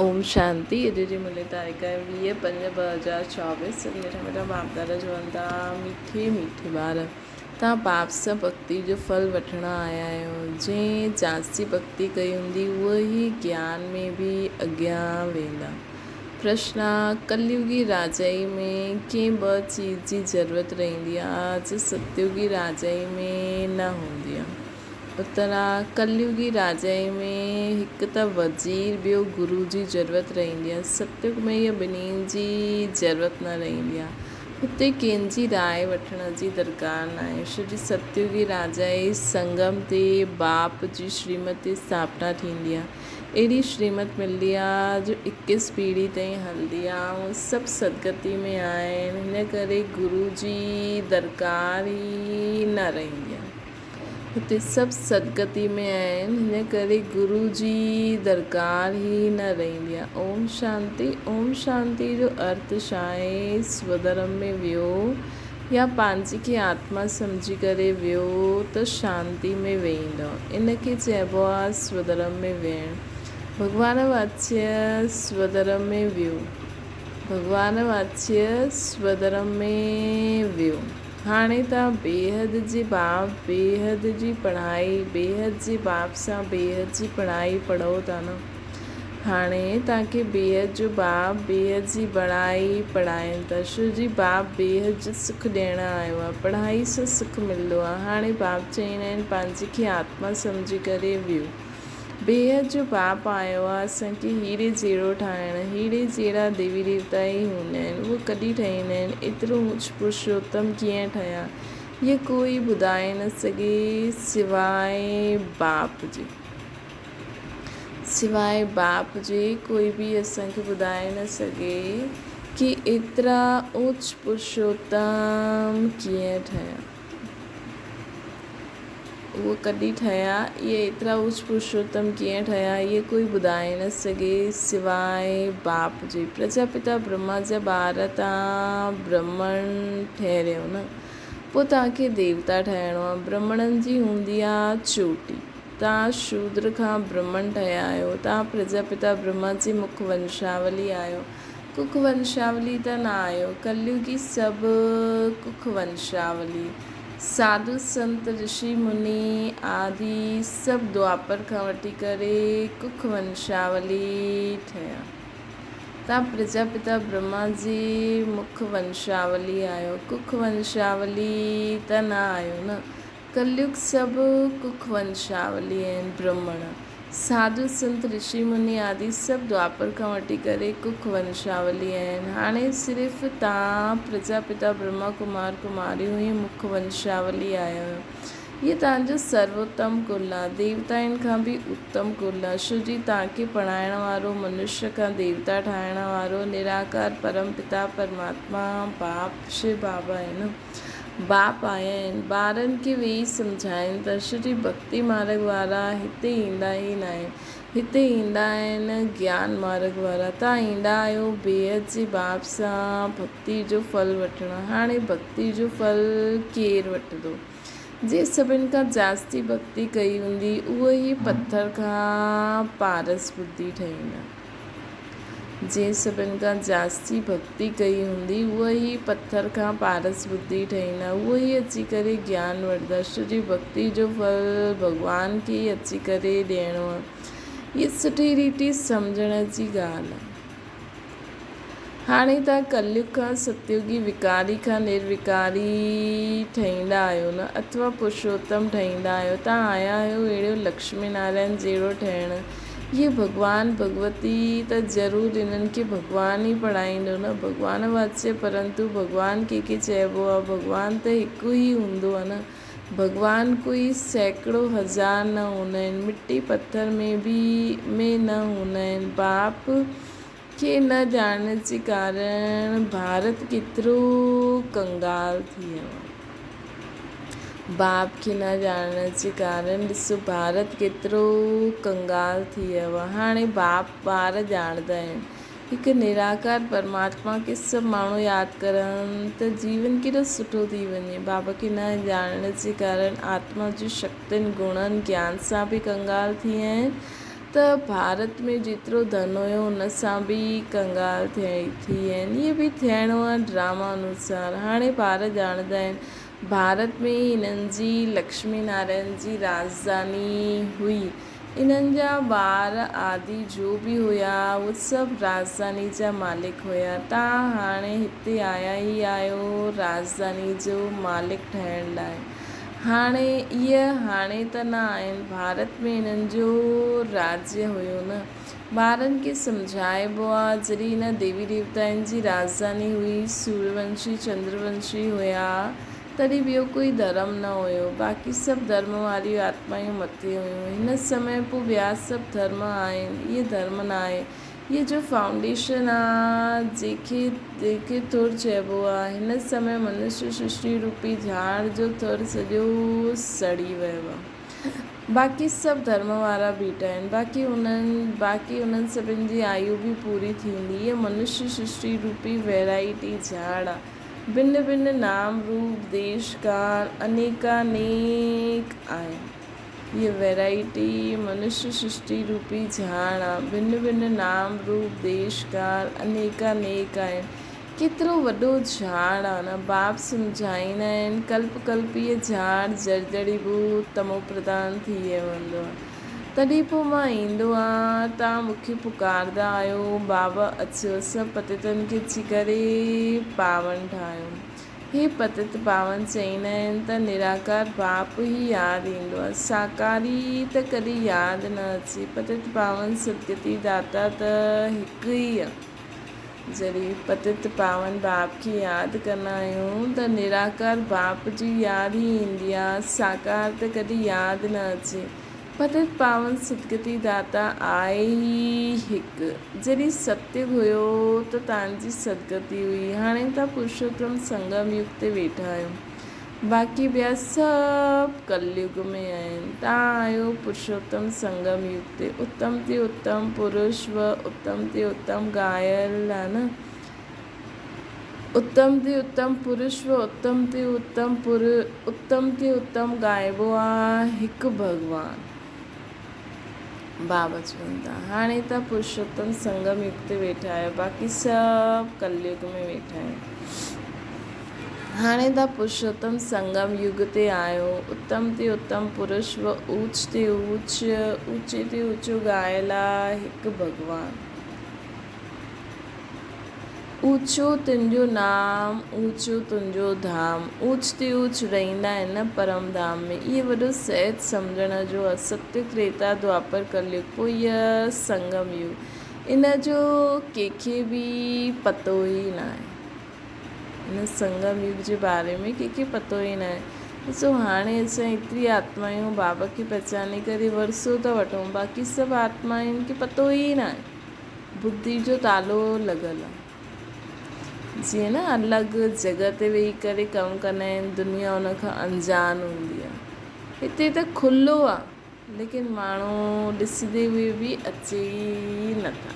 اوم شانتي اڄ جي ملي تاريخ آهي 20 5 2024 سڀ مٺا مٺا باپ دادا چون ٿا مٺي مٺي ٻار تان باپ سان ڀڳتي جو ڦل وٺڻ آيا آهيو جنهن جاستي ڀڳتي ڪئي هوندي اهو ئي گيان ۾ به اڳيان ويندا پرشن ڪليوگي راجائي ۾ ڪنهن به چيز جي ضرورت رهندي آهي جو ستيوگي راجائي ۾ نه هوندي آهي اترا ڪليوگي راجائي ۾ هڪ ته وزير ٻيو گرو جي ضرورت رهندي آهي. ستيوگ ۾ اهي ٻنهي جي ضرورت نه رهندي آهي. هتي ڪنهن جي راء وٺڻ جي درڪار ناهي. ڇو جو ستيوگي راجائي سنگم تي باپ جي شريمت تي اسٿاپنا ٿيندي آهي. اهڙي شريمت ملندي آهي جو اڪيس پيڙهي تائين هلندي آهي ۽ سڀ سدگتي ۾ آهن. هن ڪري گرو جي درڪار ئي نه رهندي آهي. هتي سڀ سدگتي ۾ آهن هن ڪري گرو جي درڪار ئي نه رهندي آهي. اوم شانتي اوم شانتي جو ارٿ ڇا آهي سوڌرم ۾ ويهو يا پنهنجي کي آتما سمجهي ڪري ويهو ته شانتي ۾ ويهندؤ ان کي چئبو آهي سوڌرم ۾ ويهڻ ڀڳوان واچيه سوڌرم ۾ ويهو ڀڳوان واچيه سوڌرم ۾ ويهو. هاڻي ته بيحد جي باب بيحد جي پڙهائي بيحد جي باب سان بيحد جي پڙهائي پڙهو ٿا نه. هاڻي توهان کي بيحد جو باب بيحد جي بڙائي پڙهائين ٿا. شو جي باب بيحد جو سک ڏيڻ آيو آهي. پڙهائي سان سک ملندو آهي. هاڻي باب چئيندا آهن پنهنجي کي آتما سمجهي ڪري ويهو. بيحد جو باپ آيو آ اسان کي هيري جهڙو ٺاهڻ. هيري جهڙا ديوي ديوتا ئي هوندا آهن. اهي ڪڏهن ٺهيندا آهن؟ ايترو اوچ پرشوتم ڪيئن ٺهيا؟ هيء ڪوئي ٻڌائي نه سگهي سواء باپ جي. سواء باپ جي ڪوئي به اسان کي ٻڌائي نه سگهي ڪي ايترا اوچ پرشوتم ڪيئن ٺهيا؟ اهي ڪڏهن ٺهيا؟ اهي ايترا اوچ پرشوتم ڪيئن ٺهيا؟ اهي ڪوئي ٻڌائي نه سگهي سواء باپ جي. پرجاپتا برهما جا ٻار تان برهمڻ ٺهريو نه، پوء توهان کي ديوتا ٺهڻو آهي. برهمڻن جي هوندي آهي چوٽي. توهان شودر کان برهمڻ ٺهيا آهيو. توهان پرجاپتا برهما جي مک ونشاولي آهيو. ڪک ونشاولي ته نه آهيو. ڪليوگي سڀ ڪک ونشاولي. ساڌو سنت رشي مني آدي سڀ دوآپر کان وٺي ڪري ڪک ونشاولي ٺهيا. تان پرجاپتا برهما جي مک ونشاولي آهيو. ڪک ونشاولي ته نه آهيو نه. ڪليوگ سڀ ڪک ونشاولي آهن، برهمڻ، ساڌو سنت، رشي مني آدي سڀ دوآپر کان وٺي ڪري ڪک ونشاولي آهن. هاڻي صرف توهان پرجاپتا برهما ڪمار ڪماريون ئي مک ونشاولي آيا آهيو. هيء توهان جو سروتم ڪل آهي، ديوتائن کان به اتم ڪل آهي، شو جي توهان کي پڙهائڻ وارو، منشيه کان ديوتا ٺاهڻ وارو نراڪار پرم پتا پرماتما باپ شو بابا آهي نه. باپ آيا آهن. ٻارن کي ويهي سمجهائين ته شري ڀڳتي مارڳ وارا هتي ايندا ئي ناهن. هتي ايندا آهن گيان مارڳ وارا. توهان ايندا آهيو بيحد جي باپ سان ڀڳتي جو ڦل وٺڻ. هاڻي ڀڳتي جو ڦل ڪير وٺندو؟ جنهن سڀن کان جاستي ڀڳتي ڪئي هوندي اهو ئي پٿر کان پارس ٻڌي ٺهيندا. جنهن سڀن کان جاستي ڀڳتي ڪئي هوندي، اهو ئي پٿر کان پارس ٻڌي ٺهيندا، اهو ئي اچي ڪري گيان وٺندا. شو جي ڀڳتي جو ڦل ڀڳوان کي ئي اچي ڪري ڏيڻو آهي. هيء سٺي ريتي سمجهڻ جي ڳالهه آهي. هاڻي توهان ڪليوگ کان ستيوگي، وڪاري کان نروڪاري ٺهيندا آهيو نه، اٿوا پرشوتم ٺهيندا آهيو. توهان آيا آهيو اهڙو لڪشمي نارائڻ جهڙو ٺهڻ. اهي ڀڳوان ڀڳوتي ته ضرور انهن کي ڀڳوان ئي پڙهائيندو نه. ڀڳوان واچيه پرنتو ڀڳوان ڪنهن کي چئبو آهي؟ ڀڳوان ته هڪ ئي هوندو آهي نه. ڀڳوان ڪوئي سيڪڙو هزار نه هوندا آهن. مٽي پٿر ۾ به ۾ نه هوندا آهن. باپ کي نه ڄاڻڻ جي ڪارڻ ڀارت ڪيترو ڪنگال ٿي ويو آهي. باپ کي نه ڄاڻڻ جي ڪارڻ ڏسو ڀارت ڪيترو ڪنگال ٿي ويو آهي. هاڻي باپ ٻار ڄاڻندا آهن. هڪ نراڪار پرماتما کي سڀ ماڻهو ياد ڪرن ته جيون ڪيڏو سٺو ٿي وڃي. باب کي نه ڄاڻڻ جي ڪارڻ آتما جي شڪتين، گڻن، گيان سان به ڪنگال ٿي ويا آهن. ته ڀارت ۾ جيترو ڌن هيو ان سان به ڪنگال ٿي ويا آهن. اهي به ٿيڻو آهي ڊراما انوسار. هاڻي ٻار ڄاڻندا آهن ڀارت ۾ ئي انهن جي لڪشمي نارائڻ جي راڄڌاني هئي. انهن جا ٻار آدي جو به هيا اهي سڀ راڄڌاني جا مالڪ هيا. تان هاڻي هتي آيا ئي آهيو راڄڌاني جو مالڪ ٺهڻ لاء. هاڻي اهي هاڻي ته نه آهن، ڀارت ۾ انهن جو راجيه هيو نه. ٻارن کي سمجهائبو آ، جڏهن هن ديوي ديوتائن جي راڄڌاني هئي، سوريونشي، چندرونشي هيا، تڏهن ٻيو ڪوئي ڌرم نه هيو، باقي سڀ ڌرم واريون آتمايون مٿي هيون. هن سمي پوء ٻيا سڀ ڌرم آهن، اهي ڌرم ناهي. هيء جو فائونڊيشن آ، جنهن کي ٿر چئبو آ. هن سمي منشيه سرشٽي روپي جھاڙ جو ٿر سڄو سڙي ويو آ. باقي سڀ ڌرم وارا بيٺا آهن. باقي انهن باقي انهن سڀن جي آيو به پوري ٿيندي. هيء منشيه سرشٽي روپي ويرائٽي جھاڙ آ. ڀن ڀن نام روپ ديش ڪال انيڪانيڪ آهن. هيء ويرائٽي منشيه سرشٽي روپي جھاڻ آ. ڀن ڀن نام روپ ديش ڪال انيڪانيڪ آهن. ڪيترو وڏو جھاڙ آ نه. باپ سمجھائيندا آهن ڪلپ ڪلپ هيء جھاڙ جڙجڙي ڀوت تمو پرڌان ٿي ويندو آ. تڏهن پوء مان ايندو آهيان. توهان مون کي پڪاردا آهيو بابا اچو اسان پتيتن کي اچي ڪري پاون ٺاهيون. هي پتت پاون چئيندا آهن ته نراڪار باپ ئي ياد ايندو آهي، ساڪار ئي ته ڪڏهن ياد نه اچي. پتت پاون سدگتي داتا ته هڪ ئي آهي. جڏهن پتت پاون باپ کي ياد ڪندا آهيون ته نراڪار باپ جي ياد ئي ايندي آهي، ساڪار ته ڪڏهن ياد نه اچي. پتت پاون سدگتي داتا آهي ئي هڪ. جڏهن ستيگ هيو ته تان جي سدگتي هئي. هاڻي تان پرشوتم سنگم يگ تي ويٺا آهيو. باقي ٻيا سڀ ڪليگ ۾ آهن. تان آهيو پرشوتم سنگم يگ تي. اتم تي اتم پرش و اتم تي اتم گايل آ نه. اتم تي اتم پرش و اتم تي اتم پر اتم تي اتم ڳائبو آ هڪ ڀڳوان. بابا چون ٿا هاڻي ته پرشوتم سنگم يگ تي ويٺا آهيو باقي سڀ ڪليگ ۾ ويٺا آهن. هاڻي ته پرشوتم سنگم يگ تي آهيو اتم تي اتم پرش و اوچ تي اوچ اوچي تي اوچو ڳايل آ هڪ ڀڳوان. اوچو تنهنجو نام، اوچو تنهنجو ڌام. اوچ تي اوچ رهندا آهن نه پرم ڌام ۾. اهي وڏو سهج سمجهڻ جو آهي. ستيگ، تريتا، دوآپر، ڪليگ، پوء اهي سنگم يگ. ان جو ڪنهن کي به پتو ئي ناهي. ان سنگم يگ جي باري ۾ ڪنهن کي پتو ئي ناهي. ڏسو هاڻي اسان ايتري آتمايون بابا کي پهچاني ڪري ورثو ٿا وٺون باقي سڀ آتمائن کي پتو ئي ناهي. ٻڌي جو تالو لڳل آ. جيئن نه الڳ جڳهه تي ويهي ڪري ڪم ڪندا آهن دنيا ان کان انجان هوندي آ. هتي ته کلو آ ليڪن ماڻهو ڏسندي هئي به اچي ئي نٿا.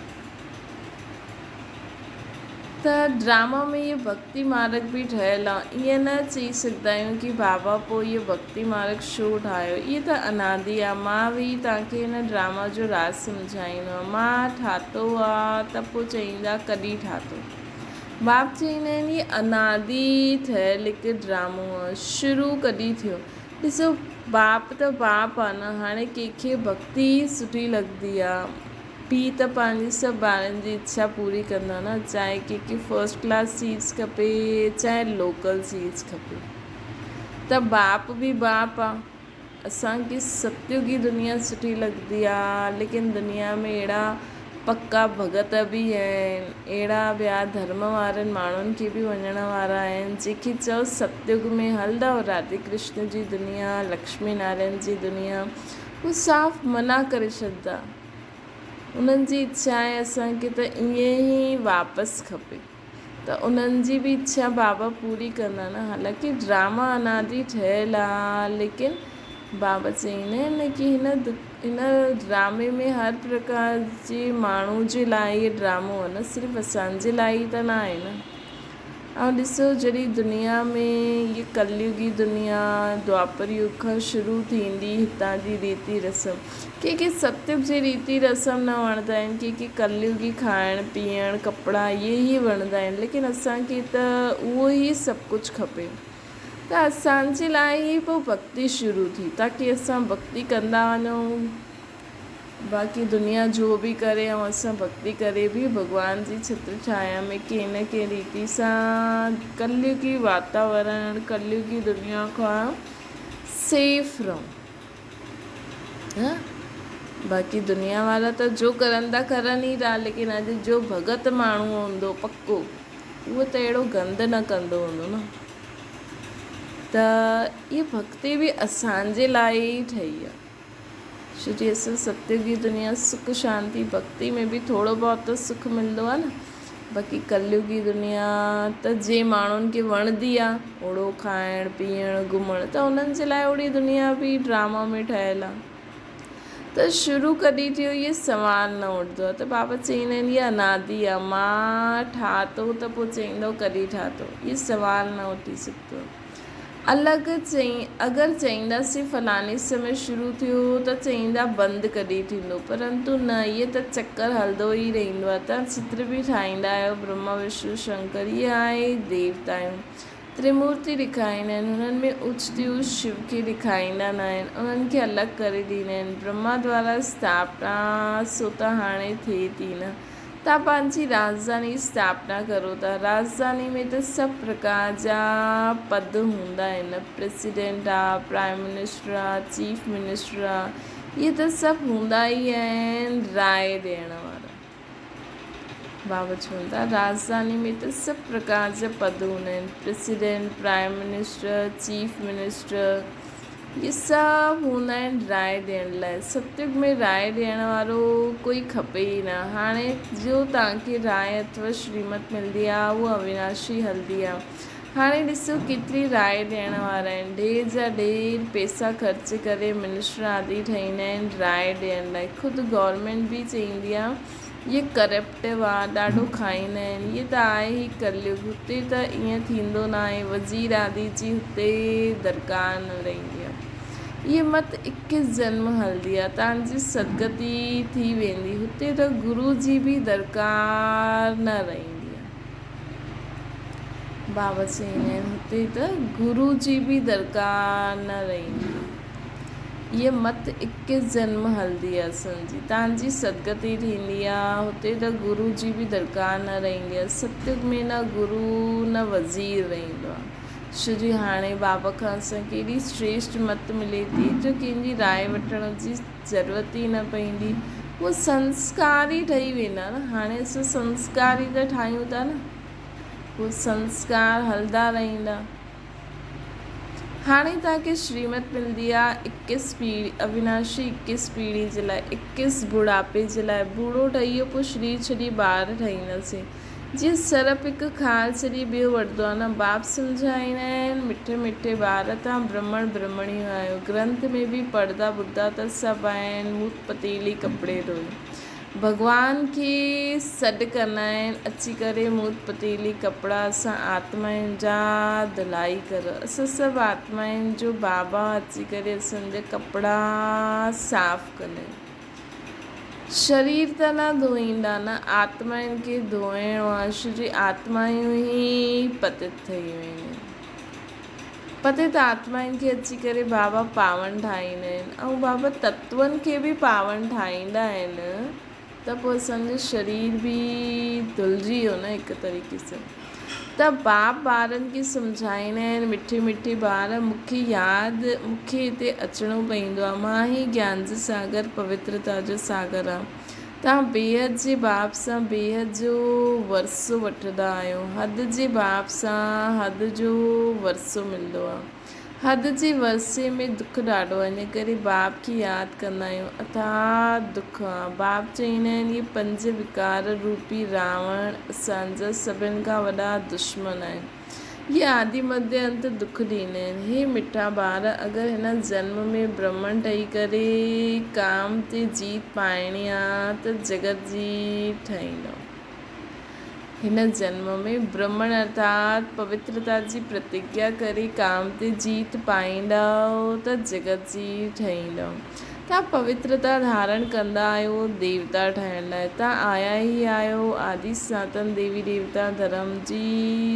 ته ڊراما ۾ اهي ڀڳتي مارگ به ٺهيل آ. ائين نه چئي سگهندا آهيون ڪي بابا پوء اهو ڀڳتي مارگ ڇو ٺاهيو. اهي ته انادي آ. مان ويهي توهان کي هن ڊراما جو راز سمجهائيندو آهيان. مان ٺاتو آ ته پوء چئيندا ڪڏهن ٺاتو. باپ چئيندا آهن هي انادي ٺهيل هڪ ڊرامو آ. شروع ڪڏهن ٿيو. ڏسو باپ ته باپ آ نه. هاڻي ڪنهن کي ڀڳتي ئي سٺي لڳندي آ. پيء ته پنهنجي سڀ ٻارن جي اڇا پوري ڪندا نه، چاهي ڪنهن کي فرسٽ ڪلاس سيٽس کپي چاهي لوڪل سيٽس کپي ته باپ به باپ آ. اسان کي ستيوگي دنيا سٺي لڳندي آ ليڪن دنيا ۾ اهڙا پڪا ڀڳت به آهن اهڙا ٻيا ڌرم وارن ماڻهن کي به وڃڻ وارا آهن جيڪي چئو ستيوگ ۾ هلندؤ راڌي ڪرشن جي دنيا لڪشمي نارائڻ جي دنيا هو صاف منع ڪري ڇڏندا. انهن جي اڇا آهي اسان کي ته ائين ئي واپس کپي ته انهن جي به اڇا بابا پوري ڪندا نه حالانڪه ڊراما انادي ٺهيل آ ليڪن بابا چئيندا آهن نه ڪي هن هن ڊرامي ۾ هر پرڪار جي ماڻهو جي لاء هي ڊرامو آ نه صرف اسان جي لاء ئي ته نه آهي نه. ۽ ڏسو جڏهن دنيا ۾ هيء ڪليوگي دنيا دوآپر يگ کان شروع ٿيندي هتان جي ريتي رسم ڪي ڪي ستيوگ جي ريتي رسم نه وڻندا آهن ڪي ڪي ڪليوگي کائڻ پيئڻ ڪپڙا اهي ئي وڻندا آهن ليڪن اسان کي ته اهو ئي سڀ ڪجهه کپي ته اسان جي لاء ئي پوء ڀڳتي شروع ٿي تاڪي اسان ڀڳتي ڪندا وڃون باقي دنيا جو به ڪري ۽ اسان ڀڳتي ڪري به ڀڳوان جي ڇتر ڇايا ۾ ڪنهن نه ڪنهن ريتي سان ڪليوگي واتاورڻ، ڪليوگي دنيا کان سيف رهون. ها باقي دنيا وارا ته جو ڪرن ٿا ڪرن ئي ٿا ليڪن اڄ جو ڀڳت ماڻهو هوندو پڪو اهو ته اهڙو گند نه ڪندو هوندو نه. ته اها ڀڳتي به اسان جي لاء ئي ٺهي آهي. ڇو جي اسان ستيوگي دنيا سک شانتي ڀڳتي ۾ به ٿورو بهت ته سک ملندو آ نه باقي ڪليوگي دنيا ته جي ماڻهن کي وڻندي آ اوڙو کائڻ پيئڻ گهمڻ ته انهن جي لاء اوڙي دنيا به ڊراما ۾ ٺهيل آ ته شروع ڪڏهن ٿيو اهي سوال نه اٺندو آ ته بابا چئيندا آهن اها انادي آ مان ٺاهتو ته پوء چئيندو ڪڏهن ٺاهتو اهي سوال نه اٿي سگهندو آ. الڳ چئين اگر چئينداسين فلاڻي سمي شروع ٿيو ته چئيندا بند ڪڏهن ٿيندو پرنتو نه اهي ته چڪر هلندو ئي رهندو آهي توهان چتر به ٺاهيندا آهيو برهما وشنو شنڪر اهي آهي ديوتايون تريمورتي ڏيکاريندا آهن هنن ۾ اوچ ديوس شو کي ڏيکاريندا نه آهن انهن کي الڳ ڪري ڏيندا آهن برهما دوارا اسٿاپنا سو ته هاڻي ٿئي ٿي نه توهان پنهنجي راڄڌاني اسٿاپنا ڪرو ٿا. راڄڌاني ۾ ته سڀ پرڪار جا پد هوندا آهن. پريزيڊنٽ آ، پرائيم منسٽر آ، چيف منسٽر آ، اهي ته سڀ هوندا ئي آهن راء ڏيڻ وارا. بابا چون ٿا راڄڌاني ۾ ته سڀ پرڪار جا پد هوندا آهن. President, prime minister, chief minister. اهي سڀ هوندا آهن راء ڏيڻ لاء. ستيوگ ۾ راء ڏيڻ وارو ڪوئي کپي ئي نه. هاڻي جو توهان کي راء اٿو شريمت ملندي آهي اها اويناشي هلندي آهي. هاڻي ڏسو ڪيتري راء ڏيڻ وارا آهن. ڍير جا ڍير پيسا خرچ ڪري منسٽر آدي ٺهيندا آهن راء ڏيڻ لاء. خود گورنمينٽ به چئيندي آهي اهي ڪرپٽو آ، ڏاڍو کائيندا آهن. اهي ته آهي ئي ڪليوگ. هتي ته ائين ٿيندو ناهي. وزير آدي جي هتي درڪار نه رهندي آ. اهي مت اڪيس جنم هلندي آ. تان جي سدگتي ٿي ويندي. هتي ته گرو جي به درڪار نه رهندي آ. بابا چئيندا آهن هتي ته گرو جي به درڪار نه رهندي. هيء مت اڪيس جنم هلندي آ اسان جي. تان جي سدگتي ٿيندي آ. هتي ته گرو جي به درڪار نه رهندي آ. ستيگ ۾ نه گرو نه وزير رهندو آ. ڇو جي هاڻي بابا کان اسان کي ايڏي شريشٽ مت ملي ٿي جو ڪنهن جي راء وٺڻ جي ضرورت ئي نه پوندي. هو سنسڪار ئي ٺهي ويندا نه. هاڻي اسان سنسڪار ئي ته ٺاهيون ٿا نه. هو سنسڪار هلندا رهندا. هاڻي توهان کي شريمت ملندي آ اڪيس پيڙهي، اويناشي اڪيس پيڙهي جي لاء، اڪيس بوڙاپي جي لاء. بوڙهو ٺهي ويو پوء شرير ڇڏي ٻار ٺهينداسين. جيئن سرپ هڪ خال ڇڏي ٻيو وٺندو آهي نه. باپ سمجهائيندا آهن، مٺي مٺي ٻار توهان برهمڻ برهمڻيون آهيو. گرنٿ ۾ به پڙهندا ٻڌندا ته سڀ آهن، موت پتيلي ڪپڙي ڌوئي. ڀڳوان کي سڏ ڪندا آهن، اچي ڪري موت پتيلي ڪپڙا اسان آتمائن جا ڌلائي ڪر. اسان سڀ آتمائن جو بابا اچي ڪري اسان جا ڪپڙا صاف ڪندا آهن. شرير ته نه ڌوئيندا نه آتمائن کي ڌوئڻو آ ڇو جي آتمايون ئي پتت ٿي ويون آهن. پتت آتمائن کي اچي ڪري بابا پاون ٺاهيندا آهن ۽ بابا تتون کي به پاون ٺاهيندا آهن ته پوء اسان جو شرير به ڌلجي ويو نه هڪ طريقي سان. ته باپ ٻارن کي سمجهائيندا آهن، مٺي مٺي ٻار، مون کي ياد، مون کي هتي اچڻو پوندو آهي، مان ئي گيان جو ساگر، پوترتا جو ساگر آهيان. توهان بيحد جي باپ سان بيحد جو ورثو وٺندا آهيو. حد جي باپ سان حد جو ورثو ملندو آهي. حد جي ورثي ۾ دک ڏاڍو آهي، ان ڪري باپ کي ياد ڪندا آهيون. اٿاهه دک آ. باپ چئيندا آهن، اهي پنج وڪار روپي راوڻ اسان جا سڀن کان وڏا دشمن آهن. اهي آدي مڌ انت دک ڏيندا آهن. هي مٺا ٻار، اگر هن جنم ۾ برهمڻ ٺهي ڪري ڪام تي جيت پائڻي آ ته جڳت جي ٺهيندؤ. هن جنم ۾ برهمڻ ارٿات پوترتا جي پرتگيا ڪري ڪام تي جيت پائيندؤ ته جڳت جي ٺهيندؤ. توهان پوترتا ڌارڻ ڪندا آهيو ديوتا ٺهڻ لاء. توهان آيا ئي آهيو آدي سناتن ديوي ديوتا ڌرم جي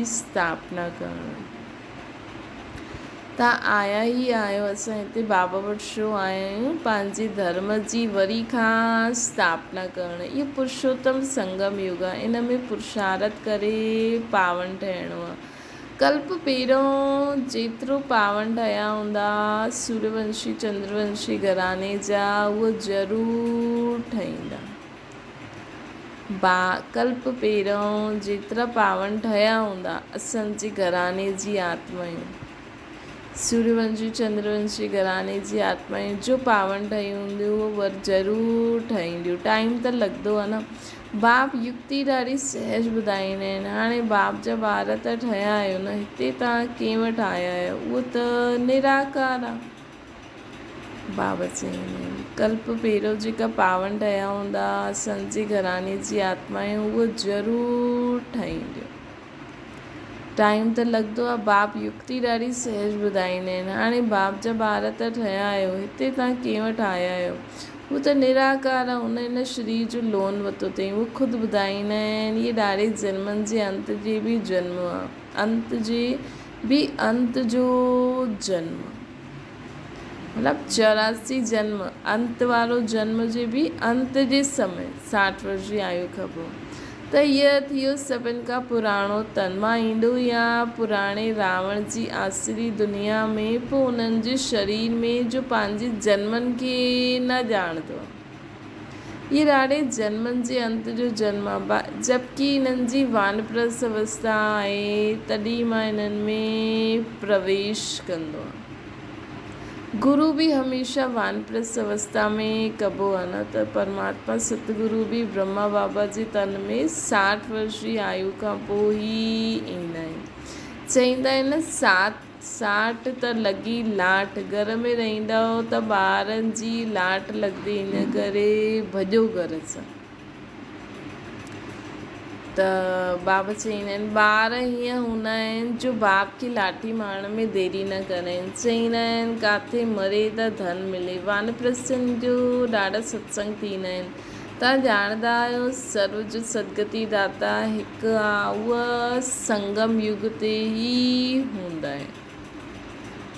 اسٿاپنا ڪرڻ. توهان آيا ئي آهيو اسان هتي بابا وٽ ڇو آيا آهيون پنهنجي ڌرم جي وري کان اسٿاپنا ڪرڻ اهو پرشوتم سنگم يگ آهي ان ۾ پرشارٿ ڪري پاون ٺهڻو آهي ڪلپ پهريون جيترو پاون ٺهيا هوندا سوريونشي چندرونشي گهراڻي جا اهو ضرور ٺهيندا. با ڪلپ پهريون جيترا پاون ٺهيا هوندا، اسان جي گهراڻي جي آتمائون، سوريونشي چندرونشي گهراڻي جي آتمائون جو پاون ٺهيون هونديون اهو ور ضرور ٺهينديون. ٽائيم ته لڳندو آهي نه. باپ يڪتي ڏاڍي سهج ٻڌائيندا آهن. هاڻي باپ جا ٻار ته ٺهيا آهيو نه، هتي توهان ڪنهن وٽ آيا آهيو، اهو ته نراڪار آهي. بابا چيائين، ڪلپ پهريون جيڪا پاون ٺهيا هوندا، اسان جي گهراڻي جي آتمائون اهو ضرور ٺاهينديون. ٽائيم ته لڳندو آهي. باپ يڪتي ڏاڍي سهج ٻڌائيندا آهن. هاڻي باپ جا ٻار ته ٺهيا آهيو، هتي توهان ڪنهن وٽ آيا آهيو؟ هو ته نراڪار آهي، هن هن شرير جو لون ورتو اٿئي. هو خود ٻڌائيندا آهن، اهي ڏاڍي جنمن جي انت جي به جنم آهي، انت جي به انت جو جنم. مطلب 84 جنم، انت وارو جنم جي به انت جي سمي 60 ورش جي آيو کان پوء ته هيء ٿيو سڀن کان پراڻو تن مان ايندو يا پراڻي راوڻ جي آسري دنيا ۾ پوء انهن جي شرير ۾ جو پنهنجي جنمن کي نه ڄاڻندو آهي. هيء ڏاڍي جنمن جي انت جو جنم آهي جبڪه انهن جي وانپرست اوستا آهي تڏهن مان انهن ۾ پرويش ڪندو آهيان. گرو به هميشه وانپرست اوستا ۾ ڪبو آهي نه ته پرماتما ستگرو به برهما بابا جي تن ۾ 60 ورش جي آيو کان پوء ئي ايندا آهن. چئيندا آهن نه سات 60 ته لڳي لاٽ، گهر ۾ رهندؤ ته ٻارن جي لاٽ لڳندي ان ڪري ڀڄو گهر سان. ته بابا چئيندا آهن ٻار هيئن هوندا آهن جو باپ کي لاٺي مارڻ ۾ ديري نه ڪندا آهن. چئيندا آهن ڪاٿي مري ته ڌن ملي. وانپرسٿين جو ڏاڍا ستسنگ ٿيندا آهن. توهان ڄاڻندا آهيو سرو جو سدگتي داتا هڪ آ اهو سنگم يگ تي ئي هوندا آهن.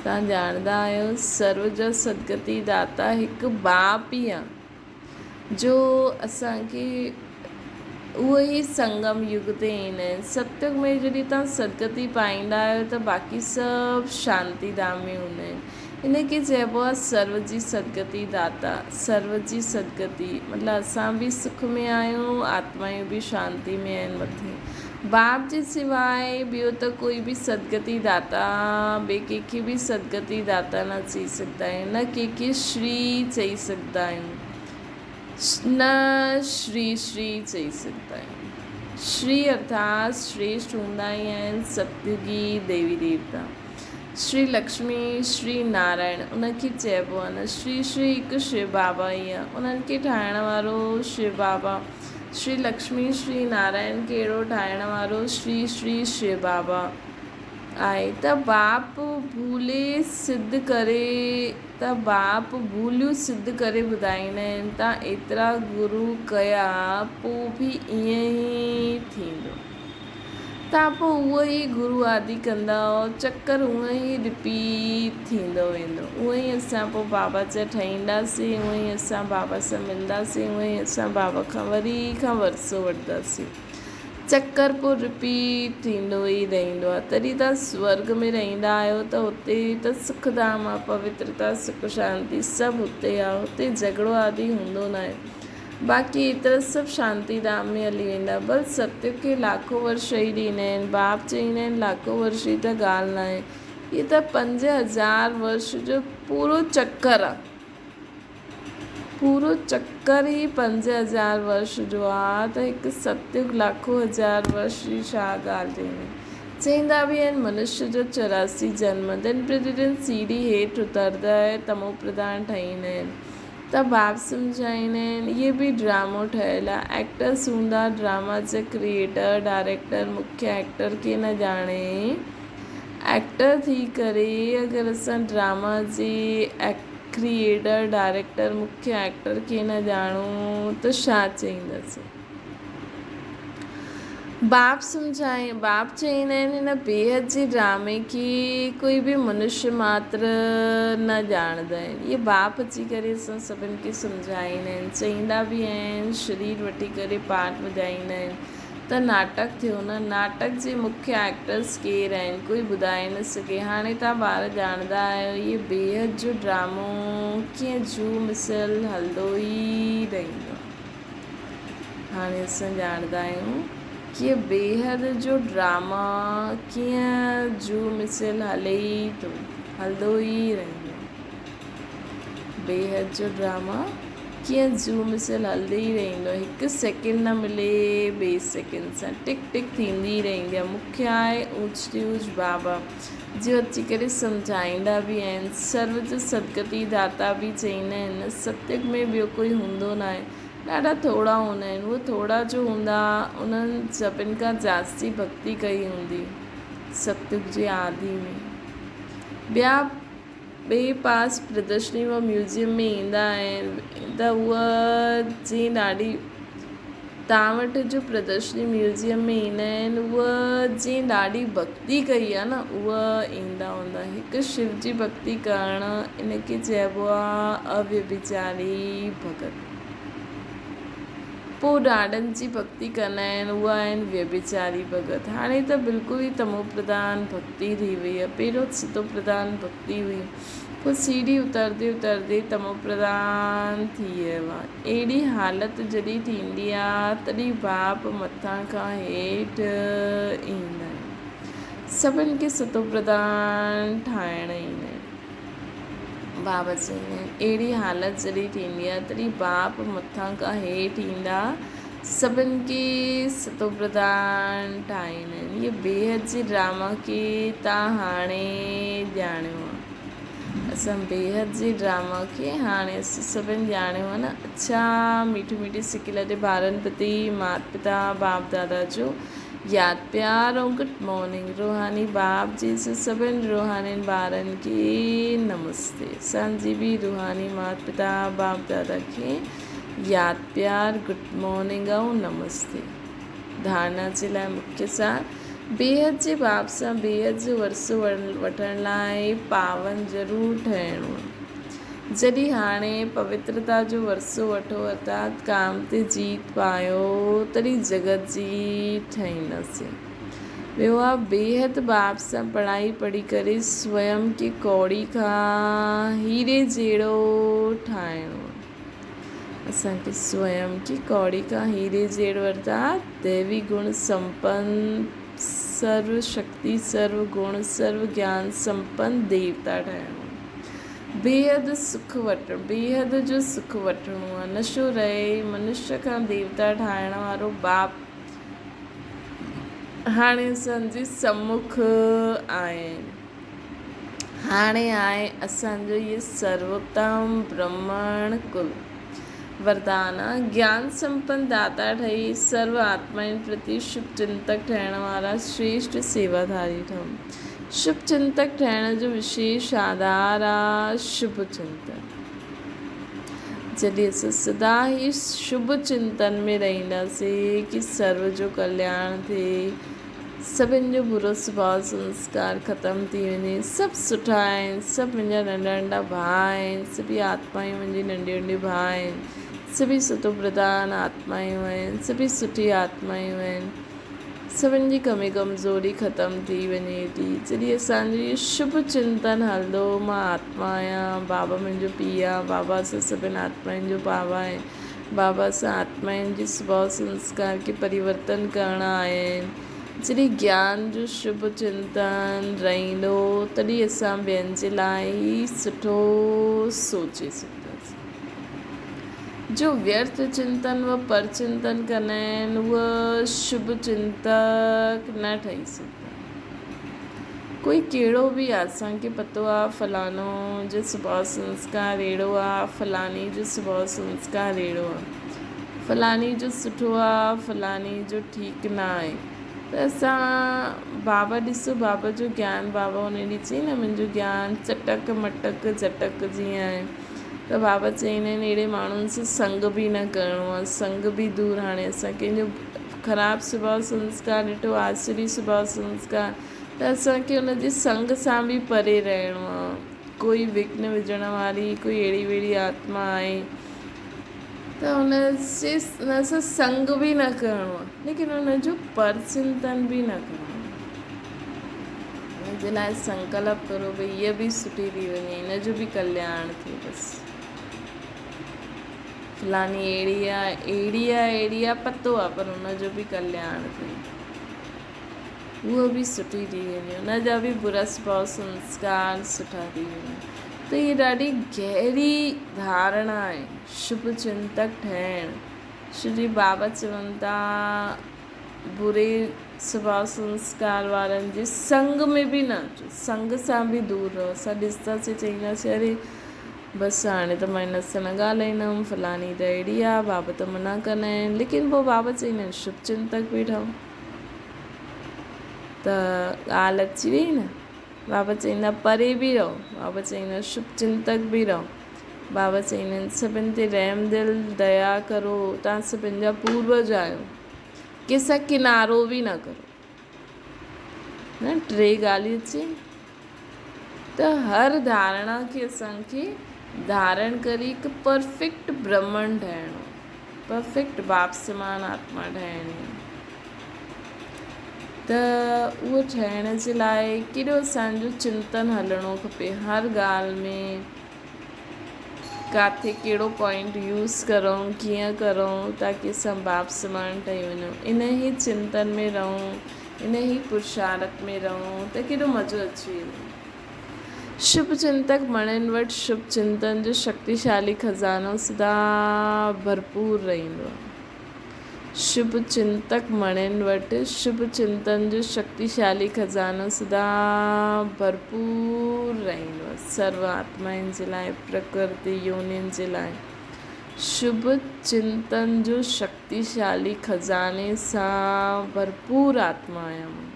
توهان ڄاڻندا آهيو سرو جا سدگتي داتا هڪ باپ ئي آ جو اسان کي اهو ئي سنگم يگ تي ايندا آهن. ستيگ ۾ جڏهن توهان سدگتي پائيندا آهيو ته باقي سڀ شانتي ڌام ۾ هوندا آهن. ان کي چئبو آهي سرو جي سدگتي داتا، سرو جي سدگتي، مطلب اسان به سک ۾ آهيون، آتمائون به شانتي ۾ آهن مٿي. باپ جي سواء ٻيو ته ڪوئي به سدگتي داتا، ٻئي ڪنهن کي به سدگتي داتا نه چئي سگهندا آهيون، نه ڪنهن کي شري چئي سگهندا آهيون، نه شري شري چئي سگهندا آهيون. شري ارٿات شريشٽ هوندا ئي آهن ستيگي ديوي ديوتا. شري لڪشمي، شري نارائڻ ان کي چئبو آهي نه شري شري هڪ شو بابا ئي آهي انهن کي ٺاهڻ وارو شو بابا شري لڪشمي شري نارائڻ کي اهڙو ٺاهڻ وارو شري شري شو بابا آهي ته باپ ڀولي سڌ ڪري ته باپ ڀوليون سڌ ڪري ٻڌائيندا آهن تان ايترا گرو ڪيا پوء به ائين ئي ٿيندو. تان پوء اهو ئي گرو آدي ڪندؤ، چڪر اونئن ئي رپيٽ ٿيندو ويندو. اونئن ئي اسان پوء بابا جا ٺهينداسين، اونئن ئي اسان بابا سان ملنداسين، اونئن ئي اسان بابا کان وري کان ورثو وٺنداسين. چڪر پوء رپيٽ ٿيندو ئي رهندو آهي. تڏهن توهان سورڳ ۾ رهندا آهيو ته اتي ته سک ڌام آهي، پوترتا، سک شانتي سڀ اتي آهي. اتي جهڳڙو آدي هوندو ناهي. باقي ايترا سڀ شانتي ڌام ۾ هلي ويندا. بل ستيوگ کي لاکو ورش ئي ڏيندا آهن. باپ چئيندا آهن لاکو ورش جي ته ڳالهه ناهي. هي ته 5000 ورش جو پورو چڪر آ. پورو چڪر ئي 5000 ورش جو آ ته هڪ ستيوگ لاکو هزار ورش جي ڇا ڳالهه ٿيندي. چئيندا به آهن منشيء جو 84 جنم دن پرتي دن سيڙهي هيٺ اتردا ۽ تمو پرڌان ٺهيندا آهن. ته باب سمجهائيندا آهن اهي به ڊرامو ٺهيل آهي ايڪٽرس هوندا ڊراما جا ڪريئيٽر ڊائريڪٽر مکيه ايڪٽر کي نه ڄاڻي ايڪٽر ٿي ڪري اگر اسان ڊراما جي ڪريئيٽر ڊائريڪٽر مکيه ايڪٽر کي نه ڄاڻون ته ڇا چئينداسين. باب سمجهائين، باب چئيندا آهن هن بيحد جي ڊرامي کي ڪوئي به منشي ماتر نه ڄاڻندا آهن. اهي باپ اچي ڪري اسان سڀن کي سمجهائيندا آهن، چئيندا به آهن، شرير وٺي ڪري پاٺ ٻڌائيندا آهن ته ناٽڪ ٿيو نه، ناٽڪ جي مکيه ايڪٽرس ڪير آهن، ڪوئي ٻڌائي نه سگهي. هاڻي توهان ٻار ڄاڻندا آهيو اهي بيحد جو ڊرامو ڪيئن جوء مثل هلندو ئي رهندو آهي. هاڻي اسان ڄاڻندا آهيون ڪي بيحد جو ڊراما ڪيئن جوء مثل هلي ئي ٿو، هلندو ئي رهندو. بيحد جو ڊراما ڪيئن جوء مثل هلندي ئي رهندو، هڪ سيڪنڊ نه ملي ٻئي سيڪنڊ سان ٽڪ ٽڪ ٿيندي ئي رهندي آهي. مکيه آهي اوچ تي اوچ بابا جو اچي ڪري سمجهائيندا به آهن. سرو جو سدگتي داتا به چئيندا آهن. ستيگ ۾ ٻيو ڪوئي هوندو ناهي. ڏاڍا ٿورا هوندا آهن. اهي ٿورا جو هوندا انهن سڀن کان جاستي ڀڳتي ڪئي هوندي ستيگ جي آدي ۾. ٻيا ٻئي پاس پردرشني و ميوزيم ۾ ايندا آهن ته اهي جين ڏاڍي تان وٽ جو پردرشني ميوزيم ۾ ايندا آهن اهي جين ڏاڍي ڀڳتي ڪئي آهي نه اهي ايندا هوندا هڪ شو جي ڀڳتي ڪرڻ ان کي چئبو آهي اويڀچاري ڀڳت. پوء ڏاڏن جي ڀڳتي ڪندا آهن، اها آهن ويڀچاري ڀڳت. هاڻي ته بلڪل ئي تمو پرڌان ڀڳتي ٿي وئي آهي. پهريون ستو پرڌان ڀڳتي هئي، پوء سيڙهي اترندي اترندي تمو پرڌان ٿي ويو آهي. اهڙي حالت جڏهن ٿيندي آهي، تڏهن باپ مٿان کان هيٺ ايندا آهن. سڀن کي ستو پرڌان ٺاهڻ ايندا آهن. بابا چئيندا آهن، اهڙي حالت جڏهن ٿيندي آهي تڏهن باپ مٿان کان هيٺ ايندا سڀن کي ستو پرڌان ٺاهيندا آهن. هيء بيحد جي ڊراما کي تان هاڻي ڄاڻيو آهي. اسان بيحد جي ڊراما کي هاڻي اسان سڀن ڄاڻيو آهي نه. اڇا ميٺي ميٺي سڪيلڌي ٻارن پرتي مات پتا باپ دادا جو ياد پيار ۽ گڊ مارننگ روحاني باپ جي سو سڀن روحانين ٻارن کي نمستي اسان جي به روحاني مات پتا باپ دادا کي ياد پيار گڊ مارننگ ۽ نمستي ڌارنا جي لاء مکيه سار بيحد جي باپ سان بيحد جو ورثو وٺڻ لاء پاون ضرور ٺهڻو آهي. جڏهن هاڻي پوترتا جو ورثو وٺو ارٿات ڪام تي جيت پايو تڏهن جڳت جي ٺهينداسين. ٻيو آ بيحد باب سان پڙهائي پڙهي ڪري سويم کي ڪوڙي کان هيري جهڙو ٺاهڻو آ. اسان کي سويم کي ڪوڙي کان هيري جهڙو ارٿات ديوي گڻ سمپن سرو شڪتي سرو گڻ سرو گيان سمپن ديوتا ٺاهڻو آ. بيحد سک وٺڻ، بيحد جو سک وٺڻو آ. نشو رهي منشيء کان ديوتا ٺاهڻ وارو باپ هاڻي اسان جي سمک آهي. هاڻي آهي اسان جو هيء سروتم برهمڻ ڪل. وردان آ، گيان سمپن داتا ٺهي سرو آتمائن پرتي شڀ چنتڪ ٺهڻ وارا شريشٺ سيواڌاري ٺهون. شڀ چنتڪ ٺهڻ جو وشيش آڌار آ شڀ چنتن. جڏهن اسان سدا ئي شڀ چنتن ۾ رهنداسين ڪي سرو جو ڪلياڻ ٿئي، سڀن جو برو سڀاء سنسڪار ختم ٿي وڃي، سڀ سٺا آهن، سڀ منهنجا ننڍا ننڍا ڀاء آهن، سڀئي آتمائون منهنجي ننڍيون ننڍيون ڀاء آهن، سڀئي ستو پرڌان آتمائون آهن، سڀئي سٺي آتمائون آهن. سڀن جي ڪمي ڪمزوري ختم ٿي وڃي ٿي. جڏهن اسان جو اهو شڀ چنتن هلندو، مان آتما آهيان، بابا منهنجو پيء آهي، بابا اسان سڀن آتمائن جو بابا آهي، بابا اسان آتمائن جي سڀاء سنسڪار کي پريورتن ڪرڻ آيا آهن. جڏهن گيان جو شڀ چنتن رهندو، تڏهن اسان ٻين جي لاء ئي سٺو سوچي سگهنداسين. جو ويرٿ چنتن و پر چنتن ڪندا آهن، اهي شڀ چنتڪ نه ٺهي سگهندا. ڪوئي ڪهڙو به آ، اسان کي پتو آ فلاڻو جو سڀاء سنسڪار اهڙو آ، فلاڻي جو سڀاء سنسڪار اهڙو آ، فلاڻي جو سٺو آ، فلاڻي جو ٺيڪ نه آهي ته اسان بابا ڏسو بابا جو گيان بابا ان ڏينهن چئي نه منهنجو گيان چٽڪ مٽڪ جهٽڪ جيئن آهي ته بابا چئيندا آهن اهڙي ماڻهن سان سنگ به نه ڪرڻو آ، سنگ به دور هاڻي اسان ڪنهن جو خراب سڀاء سنسڪار ڏٺو آسري سڀاء سنسڪار ته اسان کي ان جي سنگ سان به پري رهڻو آ. ڪوئي وگهن وجهڻ واري ڪوئي اهڙي وهڙي آتما آهي ته ان جي ان سان سنگ به نه ڪرڻو آ ليڪن ان جو پر چنتن به نه ڪرڻو آ. ان جي لاء سنڪلپ ڪرو ڀئي هيء به سٺي ٿي وڃي هن جو به ڪلياڻ ٿئي بس. فلاڻي اهڙي آ اهڙي آ اهڙي آ پتو آ پر ان جو به ڪلياڻ ٿئي. اهو به سٺي ٿي ويندي، ان جا به برا سڀاء سنسڪار سٺا ٿي ويندا. ته هيء ڏاڍي گهري ڌارڻا آهي، شڀ چنتڪ ٺهڻ. شري بابا چون ٿا، بري سڀاء سنسڪار وارن جي سنگ ۾ به نه اچو، سنگ سان به دور رهو. اسان ڏسنداسين چئينداسين اري بس هاڻي ته مان هن سان نه ڳالهائيندم، فلاڻي ته اهڙي آهي، بابا ته منع ڪندا آهن، ليڪن پوء بابا چئيندا آهن شڀ چنتڪ به ٺهو. ته ڳالهه اچي وئي نه. بابا چئيندا پري به رهو، بابا چئيندا شڀ چنتڪ به رهو، بابا چئيندا آهن سڀن تي رحم دل ديا ڪرو، توهان سڀن جا پوروج آهيو، ڪنهن سان ڪنارو به نه ڪرو. نه ٽي ڳالهيون اچي ته هر ڌارڻا کي اسان کي ڌارڻ ڪري هڪ پرفيڪٽ برهمڻ ٺهڻو پرفيڪٽ باپ سمان آتما ٺهڻي آهي ته اهو ٺهڻ جي لاء ڪيڏو اسان جو چنتن هلڻو کپي هر ڳالهه ۾ ڪاٿي ڪهڙو پوائنٽ يوز ڪرون ڪيئن ڪرون تاڪي اسان باپ سمان ٺهي وڃون انهي چنتن ۾ رهون انهي پرشارت ۾ رهون ته ڪيڏو مزو اچي ويندو. شڀ چنتڪ مڻين وٽ شڀ چنتن جو شڪتيشالي خزانو سدا ڀرپور رهندو آهي. شڀ چنتڪ مڻين وٽ شڀ چنتن جو شڪتيشالي خزانو سدا ڀرپور رهندو آهي. سرو آتمائن جي لاء، پرڪرتي يونين جي لاء شڀ چنتن جو شڪتيشالي خزاني سان ڀرپور آتما آهيان مان.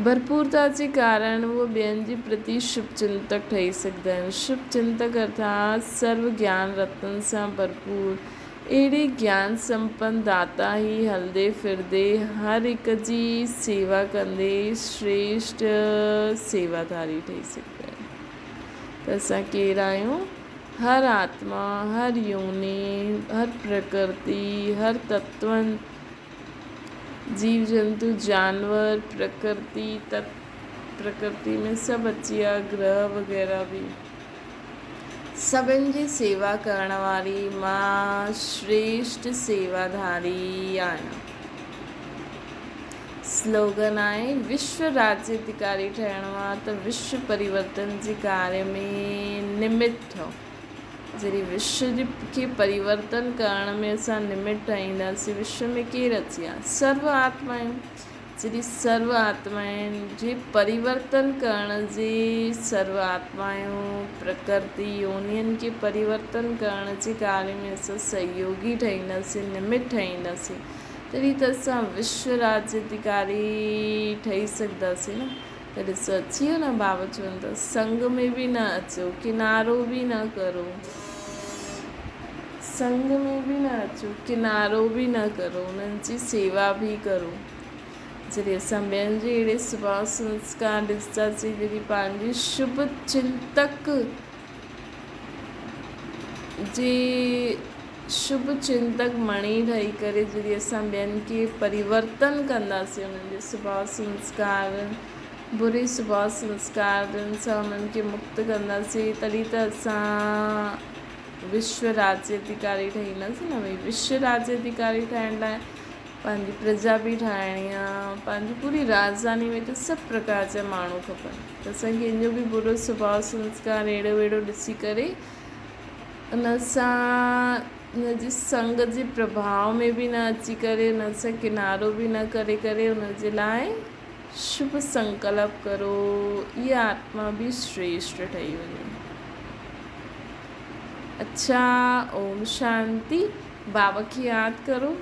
ڀرپورتا جي ڪارڻ اهي ٻين جي پرتي شڀ چنتڪ ٺهي سگهندا آهن. شڀ چنتڪ ارٿات سرو گيان رتن سان ڀرپور اهڙي گيان سمپن داتا هي هلندي ڦرندي هر هڪ جي سيوا ڪندي شريشٽ سيواڌاري ٺهي سگهندا آهن. ته اسان ڪير آهيون؟ هر آتما، هر يوني، هر پرڪرتي، هر تتون، جيو جنتو، جانور، پرڪرتي، تت، پرڪرتي ۾ سڀ اچي ويا، گرهه وغيره به. سڀن جي سيوا ڪرڻ واري مان شريشٽ سيواڌاري آهيان. سلوگن آهي، وشو راجيه اڌڪاري ٺهڻو آهي ته وشو پريورتن جي ڪاريه ۾ نمت ٺهو. جڏهن وشو جي کي پريورتن ڪرڻ ۾ اسان نمت ٺهينداسين، وشو ۾ ڪير اچي ويا؟ سرو آتمائون. جڏهن سرو آتمائن جي پريورتن ڪرڻ جي سرو آتمائون پرڪرتي يونين کي پريورتن ڪرڻ جي ڪاري ۾ اسان سهيوگي ٺهينداسين، نمت ٺهينداسين، تڏهن ته اسان وشو راجيه اڌڪاري ٺهي سگهنداسين نه. ته ڏسو اچي ويو نه بابا چون ٿا سنگ ۾ به نه اچو ڪنارو به نه ڪرو سنگ ۾ به نه اچو ڪنارو به نه ڪرو انهن جي سيوا به ڪرو جڏهن اسان ٻين جي اهڙي سڀاء سنسڪار ڏسنداسين جڏهن پنهنجي شڀ چنتڪ جي شڀ چنتڪ مڻي ٺهي ڪري جڏهن اسان ٻين کي پريورتن ڪنداسين انهن جي سڀاء سنسڪار بري سڀاء سنسڪارن سان انهن کي مڪت ڪنداسين تڏهن ته اسان وشو راجيه اڌڪاري ٺهينداسين نه ڀئي وشو راجيه اڌڪاري ٺهڻ لاء پنهنجي پرجا به ٺاهڻي آ پنهنجي پوري راڄڌاني ۾ ته سڀ پرڪار جا ماڻهو کپن ته اسان ڪنهن جو به برو سڀاء سنسڪار اهڙو وهڙو ڏسي ڪري ان سان ان جي سنگ جي پرڀاء ۾ به نه اچي ڪري ان سان ڪنارو به نه ڪري ڪري ان جي لاء شڀ سنڪلپ ڪرو، اها آتما به شريشٽ ٺهي وڃي. اڇا اوم شانتي. بابا کي ياد ڪرو.